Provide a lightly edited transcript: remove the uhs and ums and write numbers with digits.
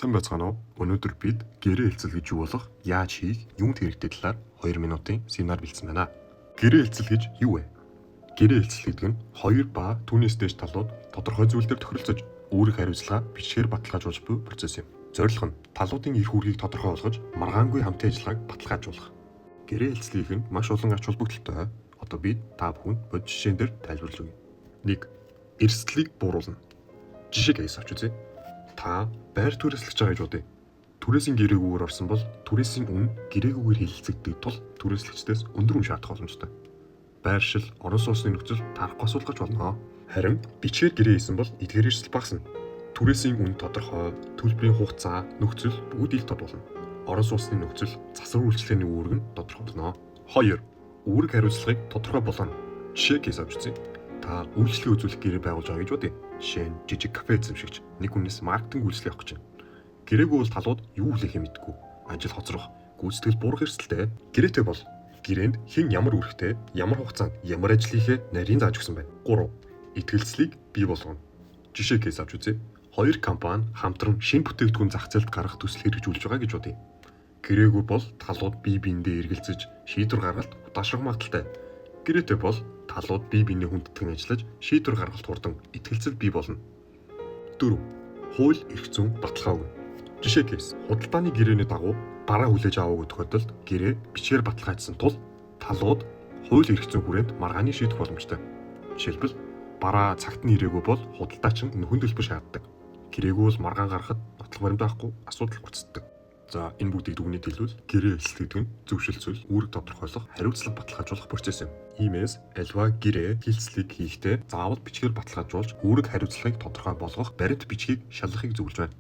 Сайн байцгаана уу? Өнөөдөр бид гэрээ хэлцэл гэж юу болох, яаж хийх, юунд хэрэгтэй талаар 2 минутын семинар бэлдсэн байна. Гэрээ хэлцэл гэж юу вэ? Гэрээ хэлцэл гэдэг нь хоёр ба түүнээс дээш талууд тодорхой зүйл дээр тохиролцож өөрийн хариуцлага бичгээр баталгаажуулж буй процесс юм. Зорилго нь талуудын эрх үүргийг тодорхой болгож, маргаангүй хамтын ажиллагааг баталгаажуулах. Гэрээ хэлцлийнх нь маш олон ач холбогдолтой. Одоо бид та бүхэнд бодит жишээн дээр тайлбарлаж өгье. 1. Эрсдлийг бууруулна. Жишээ кейс авч үзье. Та байр түрээслэж байгаа гэж бодъё. Түрээсийн гэрээгүйгээр орсон бол түрээсийн үн гэрээгүйгээр хэлэлцэгддэг тул түрээслэгчдээс өндөр үн шаардах боломжтой. Байршил, орон сууцны нөхцөл таарахгүй асуудал гарч болно. Харин бичгээр гэрээ хийсэн бол эдгээр эрсдэл багасна. Түрээсийн үн тодорхой, төлбөрийн хугацаа, нөхцөл бүгд ил тод болно. Орон сууцны нөхцөл, засвар үйлчилгээний үүрэг нь тодорхой болно. 2. Үүрэг хариуцлагыг тодорхой болгоно. Жишээ кейс авч үзье. Та үйлчилгээ үзүүлэх гэрээ байгуулж байгаа гэж бодъё. Жишээ нь жижиг кафе эзэмшигч нэг хүнээс маркетинг үйлчилгээ авах гэж байна. Гэрээгүй бол талууд юу хүлээхээ мэдэхгүй. Ажил хоцрох, гүйцэтгэл буурах эрсдэлтэй. Гэрээтэй бол гэрээнд хэн ямар үүрэгтэй, ямар хугацаанд ямар ажил хийхээ нарийн зааж өгсөн байна. 3. Итгэлцлийг бий болгоно. Жишээ кейс авч үзье. Хоёр компани хамтран шинэ бүтээгдэхүүн зах зээлд гаргах төсөл хэрэгжүүлж байгаа гэж бодъё. Гэрээгүй бол талууд бие биендээ эргэлзэж шийдвэр гаргалт удаашрах магадлалтай. Гэрээтэй бол талууд бие биенээ хүндэтгэн ажиллаж шийдвэр гаргалт хурдан итгэлцэл бий болно. 4. Хууль эрх зүйн баталгаа өгнө. Жишээ кейс. Худалдааны гэрээний дагуу бараа хүлээж аваагүй тохиолдолд гэрээ бичгээр баталгаажсан тул талууд хууль эрх зүйн хүрээнд маргааны шийдэх боломжтой. Жишээлбэл бараа цагт нь ирээгүй бол худалдаачин нөхөн төлбөр шаарддаг. Гэрээгүй бол маргаан гаргахад нотлох баримт байхгүй асуудал гуцддаг. За, энэ бүгдийг дүгнэлт хэлбэл гэрээ хэлцэл гэдэг нь зөвшил зүйл, үүрэг тодорхойлох, хариуцлага баталгаажуулах процесс юм. Иймээс аливаа гэрээ хэлцлийг хийхдээ заавал бичгээр баталгаажуулж үүрэг хариуцлагыг тодорхой болгох баримт бичгийг шалгахыг зөвлөж байна.